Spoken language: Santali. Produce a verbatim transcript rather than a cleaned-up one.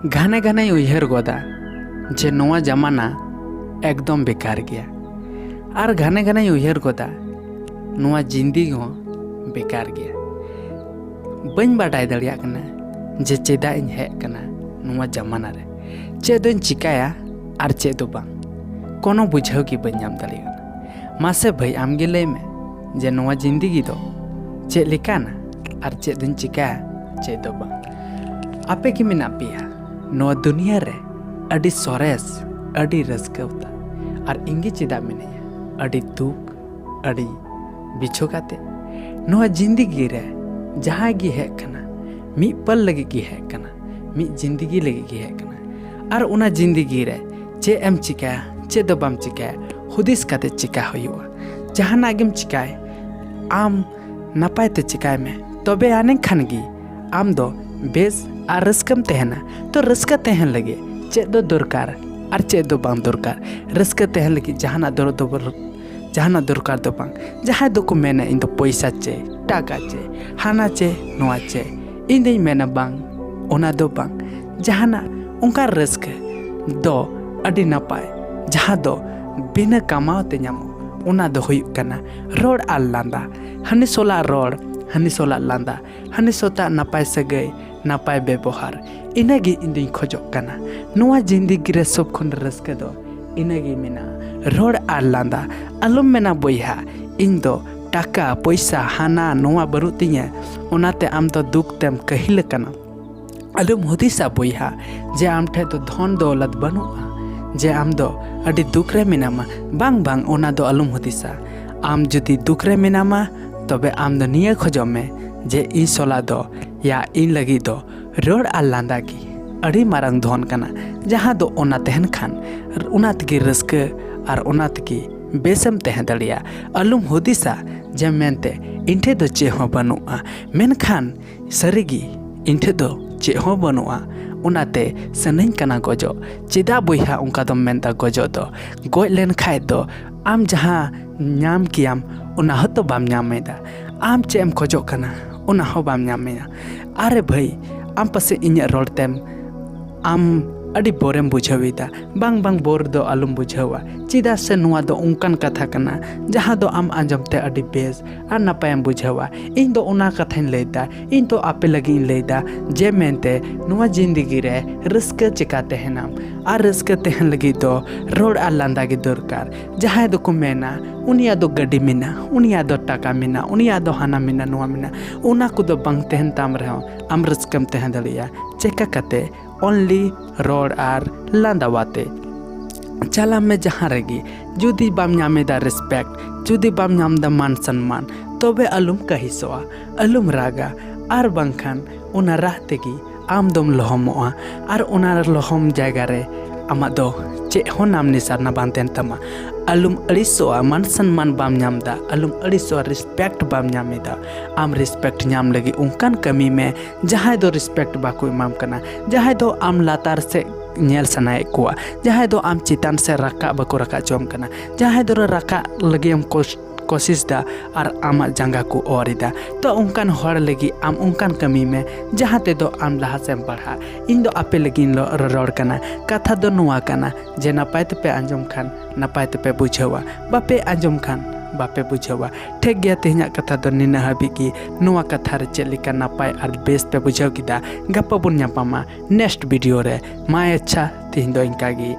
ᱜᱷᱟᱱᱮ ᱜᱷᱟᱱᱮᱧ ᱩᱭᱦᱟᱹᱨ ᱜᱚᱫᱟ ᱡᱮ ᱱᱚᱣᱟ ᱡᱟᱢᱟᱱᱟ ᱮᱠᱫᱚᱢ ᱵᱮᱠᱟᱨ ᱜᱮᱭᱟ, ᱟᱨ ᱜᱷᱟᱱᱮ ᱜᱷᱟᱱᱮᱧ ᱩᱭᱦᱟᱹᱨ ᱜᱚᱫᱟ ᱱᱚᱣᱟ ᱡᱤᱱᱫᱤᱜᱤ ᱦᱚᱸ ᱵᱮᱠᱟᱨ ᱜᱮᱭᱟ᱾ ᱵᱟᱹᱧ ᱵᱟᱰᱟᱭ ᱫᱟᱲᱮᱭᱟᱜ ᱠᱟᱱᱟ ᱡᱮ ᱪᱮᱫᱟᱜ ᱤᱧ ᱦᱮᱡ ᱠᱟᱱᱟ ᱱᱚᱣᱟ ᱡᱟᱢᱟᱱᱟ ᱨᱮ, ᱪᱮᱫ ᱫᱚᱧ ᱪᱤᱠᱟᱹᱭᱟ ᱟᱨ ᱪᱮᱫ ᱫᱚ ᱵᱟᱝ, ᱠᱳᱱᱳ ᱵᱩᱡᱷᱟᱹᱣ ᱜᱮ ᱵᱟᱹᱧ ᱧᱟᱢ ᱫᱟᱲᱮᱭᱟᱜ ᱠᱟᱱᱟ᱾ ᱢᱟᱥᱮ ᱵᱷᱟᱹᱭ, ᱟᱢᱜᱮ ᱞᱟᱹᱭ ᱢᱮ ᱡᱮ ᱱᱚᱣᱟ ᱡᱤᱱᱫᱤᱜᱤ ᱫᱚ ᱪᱮᱫ ᱞᱮᱠᱟᱱᱟ ᱟᱨ ᱪᱮᱫ ᱫᱚᱧ ᱪᱤᱠᱟᱹᱭᱟ, ᱪᱮᱫ ᱫᱚ ᱵᱟᱝ᱾ ᱟᱯᱮ ᱜᱮ ᱢᱮᱱᱟᱜ ᱯᱮᱭᱟ ᱱᱚᱣᱟ ᱫᱩᱱᱤᱭᱟᱹ ᱨᱮ ᱟᱹᱰᱤ ᱥᱚᱨᱮᱥ, ᱟᱹᱰᱤ ᱨᱟᱹᱥᱠᱟᱹ ᱩᱛᱟᱹᱨ, ᱟᱨ ᱤᱧ ᱜᱮ ᱪᱮᱫᱟᱜ ᱢᱤᱱᱟᱹᱧᱟ ᱟᱹᱰᱤ ᱫᱩᱠ, ᱟᱹᱰᱤ ᱵᱤᱪᱷᱚ ᱠᱟᱛᱮ? ᱱᱚᱣᱟ ᱡᱤᱱᱫᱤᱜᱤ ᱨᱮ ᱡᱟᱦᱟᱸᱭ ᱜᱮ ᱦᱮᱡ ᱠᱟᱱᱟ, ᱢᱤᱫ ᱯᱟᱞ ᱞᱟᱹᱜᱤᱫ ᱜᱮ ᱦᱮᱡ ᱠᱟᱱᱟ, ᱢᱤᱫ ᱡᱤᱱᱫᱤᱜᱤ ᱞᱟᱹᱜᱤᱫ ᱜᱮ ᱦᱮᱡ ᱠᱟᱱᱟ᱾ ᱟᱨ ᱚᱱᱟ ᱡᱤᱱᱫᱤᱜᱤ ᱨᱮ ᱪᱮᱫ ᱮᱢ ᱪᱤᱠᱟᱹᱭᱟ, ᱪᱮᱫ ᱫᱚ ᱵᱟᱢ ᱪᱤᱠᱟᱹᱭᱟ, ᱦᱩᱫᱤᱥ ᱠᱟᱛᱮ ᱪᱤᱠᱟ ᱦᱩᱭᱩᱜᱼᱟ᱾ ᱡᱟᱦᱟᱱᱟᱜ ᱜᱮᱢ ᱪᱤᱠᱟᱹᱭ, ᱟᱢ ᱱᱟᱯᱟᱭ ᱛᱮ ᱪᱤᱠᱟᱹᱭ ᱢᱮ, ᱛᱚᱵᱮ ᱟᱹᱱᱤᱡ ᱠᱷᱟᱱ ᱜᱮ ᱟᱢ ᱫᱚ ᱵᱮᱥ ᱟᱨ ᱨᱟᱹᱥᱠᱟᱹᱢ ᱛᱟᱦᱮᱱᱟ᱾ ᱛᱚ ᱨᱟᱹᱥᱠᱟᱹ ᱛᱟᱦᱮᱱ ᱞᱟᱹᱜᱤᱫ ᱪᱮᱫ ᱫᱚ ᱫᱚᱨᱠᱟᱨ ᱟᱨ ᱪᱮᱫ ᱫᱚ ᱵᱟᱝ ᱫᱚᱨᱠᱟᱨ? ᱨᱟᱹᱥᱠᱟᱹ ᱛᱟᱦᱮᱱ ᱞᱟᱹᱜᱤᱫ ᱡᱟᱦᱟᱱᱟᱜ ᱫᱚᱨ-, ᱫᱚ-, ᱡᱟᱦᱟᱱᱟᱜ ᱫᱚᱨᱠᱟᱨ ᱫᱚ ᱵᱟᱝ᱾ ᱡᱟᱦᱟᱸᱭ ᱫᱚᱠᱚ ᱢᱮᱱᱟ, "ᱤᱧ ᱫᱚ ᱯᱚᱭᱥᱟ ᱪᱟᱹᱭ, ᱴᱟᱠᱟ ᱪᱟᱹᱭ, ᱦᱟᱱᱟ ᱪᱟᱹᱭ, ᱱᱚᱣᱟ ᱪᱟᱹᱭ", ᱤᱧ ᱫᱚᱧ ᱢᱮᱱᱟ, "ᱵᱟᱝ, ᱚᱱᱟ ᱫᱚ ᱵᱟᱝ᱾ ᱡᱟᱦᱟᱱᱟᱜ ᱚᱱᱠᱟ ᱨᱟᱹᱥᱠᱟᱹ ᱫᱚ ᱟᱹᱰᱤ ᱱᱟᱯᱟᱭ, ᱡᱟᱦᱟᱸ ᱫᱚ ᱵᱤᱱᱟᱹ ᱠᱟᱢᱟᱣ ᱛᱮ ᱧᱟᱢᱚᱜ, ᱚᱱᱟ ᱫᱚ ᱦᱩᱭᱩᱜ ᱠᱟᱱᱟ ᱨᱚᱲ ᱟᱨ ᱞᱟᱸᱫᱟ, ᱦᱟᱹᱱᱤ ᱥᱟᱞᱟᱜ ᱨᱚᱲ, ᱦᱟᱹᱱᱤ ᱥᱟᱞᱟᱜ ᱞᱟᱸᱫᱟ, ᱦᱟᱹᱱᱤ ᱥᱟᱛᱟᱜ ᱱᱟᱯᱟᱭ ᱥᱟᱹᱜᱟᱹᱭ, ᱱᱟᱯᱟᱭ ᱵᱮᱵᱚᱦᱟᱨ, ᱤᱱᱟᱹᱜᱮ ᱤᱧ ᱫᱩᱧ ᱠᱷᱚᱡᱚᱜ ᱠᱟᱱᱟ᱾ ᱱᱚᱣᱟ ᱡᱤᱱᱫᱮᱜᱤ ᱨᱮ ᱥᱚᱵ ᱠᱷᱚᱱ ᱨᱟᱹᱥᱠᱟᱹ ᱫᱚ ᱤᱱᱟᱹᱜᱮ ᱢᱮᱱᱟᱜᱼᱟ, ᱨᱚᱲ ᱟᱨ ᱞᱟᱸᱫᱟ᱾ ᱟᱞᱚᱢ ᱢᱮᱱᱟ ᱵᱚᱭᱦᱟ, ᱤᱧ ᱫᱚ ᱴᱟᱠᱟ ᱯᱚᱭᱥᱟ ᱦᱟᱱᱟ ᱱᱚᱣᱟ ᱵᱟᱹᱱᱩᱜ ᱛᱤᱧᱟᱹ, ᱚᱱᱟᱛᱮ ᱟᱢ ᱫᱚ ᱫᱩᱠ ᱛᱮᱢ ᱠᱟᱹᱦᱤᱞ ᱟᱠᱟᱱᱟ᱾ ᱟᱞᱚᱢ ᱦᱩᱫᱤᱥᱟ ᱵᱚᱭᱦᱟ, ᱡᱮ ᱟᱢ ᱴᱷᱮᱱ ᱫᱚ ᱫᱷᱚᱱ ᱫᱚᱣᱞᱚᱛ ᱵᱟᱹᱱᱩᱜᱼᱟ, ᱡᱮ ᱟᱢ ᱫᱚ ᱟᱹᱰᱤ ᱫᱩᱠ ᱨᱮ ᱢᱮᱱᱟᱢᱟ᱾ ᱵᱟᱝ, ᱵᱟᱝ, ᱚᱱᱟ ᱫᱚ ᱟᱞᱚᱢ ᱦᱩᱫᱤᱥᱟ᱾ ᱟᱢ ᱡᱩᱫᱤ ᱫᱩᱠ ᱨᱮ ᱢᱮᱱᱟᱢᱟ, ᱛᱚᱵᱮ ᱟᱢ ᱫᱚ ᱱᱤᱭᱟᱹ ᱠᱷᱚᱡᱚᱜ ᱢᱮ ᱡᱮ ᱤᱧ ᱥᱟᱞᱟᱜ ᱫᱚ, ᱭᱟ ᱤᱧ ᱞᱟᱹᱜᱤᱫ ᱫᱚ ᱨᱚᱲ ᱟᱨ ᱞᱟᱸᱫᱟ ᱜᱮ ᱟᱹᱰᱤ ᱢᱟᱨᱟᱝ ᱫᱷᱚᱱ ᱠᱟᱱᱟ, ᱡᱟᱦᱟᱸ ᱫᱚ ᱚᱱᱟ ᱛᱟᱦᱮᱱ ᱠᱷᱟᱱ ᱚᱱᱟ ᱛᱮᱜᱮ ᱨᱟᱹᱥᱠᱟᱹ ᱟᱨ ᱚᱱᱟ ᱛᱮᱜᱮ ᱵᱮᱥᱮᱢ ᱛᱟᱦᱮᱸ ᱫᱟᱲᱮᱭᱟᱜᱼᱟ᱾ ᱟᱞᱚᱢ ᱦᱩᱫᱤᱥᱟ ᱡᱮ ᱢᱮᱱᱛᱮ ᱤᱧ ᱴᱷᱮᱱ ᱫᱚ ᱪᱮᱫ ᱦᱚᱸ ᱵᱟᱹᱱᱩᱜᱼᱟ, ᱢᱮᱱᱠᱷᱟᱱ ᱥᱟᱹᱨᱤᱜᱮ ᱤᱧ ᱴᱷᱮᱱ ᱫᱚ ᱪᱮᱫ ᱦᱚᱸ ᱵᱟᱹᱱᱩᱜᱼᱟ, ᱚᱱᱟᱛᱮ ᱥᱟᱱᱟᱧ ᱠᱟᱱᱟ ᱜᱚᱡᱚᱜ᱾ ᱪᱮᱫᱟᱜ ᱵᱚᱭᱦᱟ ᱚᱱᱠᱟ ᱫᱚᱢ ᱢᱮᱱᱫᱟ ᱜᱚᱡᱚᱜ ᱫᱚ? ᱜᱚᱡ ᱞᱮᱱ ᱠᱷᱟᱡ ᱫᱚ ᱟᱢ ᱡᱟᱦᱟᱸ ᱧᱟᱢ ᱠᱮᱭᱟᱢ, ᱚᱱᱟ ᱦᱚᱸᱛᱚ ᱵᱟᱢ ᱧᱟᱢ ᱮᱫᱟ᱾ ᱟᱢ ᱪᱮᱫ ᱮᱢ ᱠᱷᱚᱡᱚᱜ ᱠᱟᱱᱟ, ᱚᱱᱟ ᱦᱚᱸ ᱵᱟᱢ ᱧᱟᱢᱮᱫᱟ᱾ ᱟᱨᱮ ᱵᱷᱟᱹᱭ, ᱟᱢ ᱯᱟᱥᱮᱡ ᱤᱧᱟᱹᱜ ᱨᱚᱲ ᱛᱮᱢ ᱟᱢ ᱟᱹᱰᱤ ᱵᱳᱨᱮᱢ ᱵᱩᱡᱷᱟᱹᱣ ᱮᱫᱟ᱾ ᱵᱟᱝ, ᱵᱟᱝ, ᱵᱳᱨ ᱫᱚ ᱟᱞᱚᱢ ᱵᱩᱡᱷᱟᱹᱣᱟ, ᱪᱮᱫᱟᱜ ᱥᱮ ᱱᱚᱣᱟ ᱫᱚ ᱚᱱᱠᱟᱱ ᱠᱟᱛᱷᱟ ᱠᱟᱱᱟ ᱡᱟᱦᱟᱸ ᱫᱚ ᱟᱢ ᱟᱸᱡᱚᱢ ᱛᱮ ᱟᱹᱰᱤ ᱵᱮᱥ ᱟᱨ ᱱᱟᱯᱟᱭᱮᱢ ᱵᱩᱡᱷᱟᱹᱣᱟ᱾ ᱤᱧ ᱫᱚ ᱚᱱᱟ ᱠᱟᱛᱷᱟᱧ ᱞᱟᱹᱭᱫᱟ, ᱤᱧ ᱫᱚ ᱟᱯᱮ ᱞᱟᱹᱜᱤᱫ ᱤᱧ ᱞᱟᱹᱭᱫᱟ ᱡᱮ ᱢᱮᱱᱛᱮ ᱱᱚᱣᱟ ᱡᱤᱱᱫᱮᱜᱤ ᱨᱮ ᱨᱟᱹᱥᱠᱟᱹ ᱪᱮᱠᱟ ᱛᱟᱦᱮᱱᱟᱢ᱾ ᱟᱨ ᱨᱟᱹᱥᱠᱟᱹ ᱛᱟᱦᱮᱱ ᱞᱟᱹᱜᱤᱫ ᱫᱚ ᱨᱚᱲ ᱟᱨ ᱞᱟᱸᱫᱟ ᱜᱮ ᱫᱚᱨᱠᱟᱨ᱾ ᱡᱟᱦᱟᱸᱭ ᱫᱚᱠᱚ ᱢᱮᱱᱟ ᱩᱱᱤᱭᱟᱜ ᱫᱚ ᱜᱟᱹᱰᱤ ᱢᱮᱱᱟᱜᱼᱟ, ᱩᱱᱤᱭᱟᱜ ᱫᱚ ᱴᱟᱠᱟ ᱢᱮᱱᱟᱜᱼᱟ, ᱩᱱᱤᱭᱟᱜ ᱫᱚ ᱦᱟᱱᱟ ᱢᱮᱱᱟᱜᱼᱟ, ᱱᱚᱣᱟ ᱢᱮᱱᱟᱜᱼᱟ, ᱚᱱᱟ ᱠᱚᱫᱚ ᱵᱟᱝ ᱛᱟᱦᱮᱱ ᱛᱟᱢ ᱨᱮᱦᱚᱸ ᱟᱢ ᱨᱟᱹᱥᱠᱟᱹᱢ ᱛᱟᱦᱮᱸ ᱫᱟᱲᱮᱭᱟᱜᱼᱟ᱾ ᱪᱮᱠᱟ ᱠᱟᱛᱮ? Only ᱨᱚᱲ ᱟᱨ ᱞᱟᱸᱫᱟᱣᱟᱛᱮ᱾ ᱪᱟᱞᱟᱜ ᱢᱮ ᱡᱟᱦᱟᱸ ᱨᱮᱜᱮ, ᱡᱩᱫᱤ ᱵᱟᱢ ᱧᱟᱢ ᱮᱫᱟ respect, ᱡᱩᱫᱤ ᱵᱟᱢ ᱧᱟᱢ ᱮᱫᱟ ᱢᱟᱱ ᱥᱚᱱᱢᱟᱱ, ᱛᱚᱵᱮ ᱟᱞᱚᱢ ᱠᱟᱹᱦᱤᱥᱚᱜᱼᱟ, ᱟᱞᱚᱢ ᱨᱟᱜᱟ, ᱟᱨ ᱵᱟᱝᱠᱷᱟᱱ ᱚᱱᱟ ᱨᱟᱜ ᱛᱮᱜᱮ ᱟᱢ ᱫᱚᱢ ᱞᱚᱦᱚᱢᱚᱜᱼᱟ᱾ ᱟᱨ ᱚᱱᱟ ᱞᱚᱦᱚᱢ ᱡᱟᱭᱜᱟ ᱨᱮ ᱟᱢᱟᱜ ᱫᱚ ᱪᱮᱫ ᱦᱚᱸ ᱱᱟᱢ ᱱᱤᱥᱟᱱᱟ ᱵᱟᱝ ᱛᱟᱦᱮᱱ ᱛᱟᱢᱟ᱾ ᱟᱞᱚᱢ ᱟᱹᱲᱤᱥᱚᱜᱼᱟ, ᱢᱟᱱ ᱥᱚᱱᱢᱟᱱ ᱵᱟᱢ ᱧᱟᱢ ᱮᱫᱟ, ᱟᱞᱚᱢ ᱟᱹᱲᱤᱥᱚᱜᱼᱟ, respect ᱵᱟᱢ ᱧᱟᱢ ᱮᱫᱟ᱾ ᱟᱢ respect ᱧᱟᱢ ᱞᱟᱹᱜᱤᱫ ᱚᱱᱠᱟᱱ ᱠᱟᱹᱢᱤ ᱢᱮ, ᱡᱟᱦᱟᱸᱭ ᱫᱚ respect ᱵᱟᱠᱚ ᱮᱢᱟᱢ ᱠᱟᱱᱟ, ᱡᱟᱦᱟᱸᱭ ᱫᱚ ᱟᱢ ᱞᱟᱛᱟᱨ ᱥᱮᱫ ᱧᱮᱞ ᱥᱟᱱᱟᱭᱮᱫ ᱠᱚᱣᱟ, ᱡᱟᱦᱟᱸᱭ ᱫᱚ ᱟᱢ ᱪᱮᱛᱟᱱ ᱥᱮᱫ ᱨᱟᱠᱟᱵ ᱵᱟᱠᱚ ᱨᱟᱠᱟᱵ ᱦᱚᱪᱚᱣᱟᱢ ᱠᱟᱱᱟ, ᱡᱟᱦᱟᱸᱭ ᱫᱚ ᱨᱟᱠᱟᱵ ᱞᱟᱹᱜᱤᱫ ᱮᱢ ᱠᱳᱥ-, ᱠᱳᱥᱤᱥ ᱫᱟ ᱟᱨ ᱟᱢᱟᱜ ᱡᱟᱸᱜᱟ ᱠᱚ ᱚᱨ ᱮᱫᱟ᱾ ᱛᱚ ᱚᱱᱠᱟᱱ ᱦᱚᱲ ᱞᱟᱹᱜᱤᱫ ᱟᱢ ᱚᱱᱠᱟᱱ ᱠᱟᱹᱢᱤ ᱢᱮ ᱡᱟᱦᱟᱸ ᱛᱮᱫᱚ ᱟᱢ ᱞᱟᱦᱟ ᱥᱮᱫ ᱮᱢ ᱯᱟᱲᱦᱟᱜ᱾ ᱤᱧ ᱫᱚ ᱟᱯᱮ ᱞᱟᱹᱜᱤᱫ ᱤᱧ ᱨᱚᱲ ᱠᱟᱱᱟ᱾ ᱠᱟᱛᱷᱟ ᱫᱚ ᱱᱚᱣᱟ ᱠᱟᱱᱟ ᱡᱮ ᱱᱟᱯᱟᱭ ᱛᱮᱯᱮ ᱟᱸᱡᱚᱢ ᱠᱷᱟᱱ ᱱᱟᱯᱟᱭ ᱛᱮᱯᱮ ᱵᱩᱡᱷᱟᱹᱣᱟ, ᱵᱟᱯᱮ ᱟᱸᱡᱚᱢ ᱠᱷᱟᱱ ᱵᱟᱯᱮ ᱵᱩᱡᱷᱟᱹᱣᱟ᱾ ᱴᱷᱤᱠ ᱜᱮᱭᱟ, ᱛᱮᱦᱮᱧᱟᱜ ᱠᱟᱛᱷᱟ ᱫᱚ ᱱᱤᱱᱟᱹᱜ ᱦᱟᱹᱵᱤᱡ ᱜᱮ᱾ ᱱᱚᱣᱟ ᱠᱟᱛᱷᱟ ᱨᱮ ᱪᱮᱫ ᱞᱮᱠᱟ ᱱᱟᱯᱟᱭ ᱟᱨ ᱵᱮᱥ ᱯᱮ ᱵᱩᱡᱷᱟᱹᱣ ᱠᱮᱫᱟ, ᱜᱟᱯᱟ ᱵᱚᱱ ᱧᱟᱯᱟᱢᱟ next video ᱨᱮ᱾ ᱢᱟ ᱟᱪᱪᱷᱟ, ᱛᱮᱦᱮᱧ ᱫᱚ ᱤᱱᱠᱟ ᱜᱮ᱾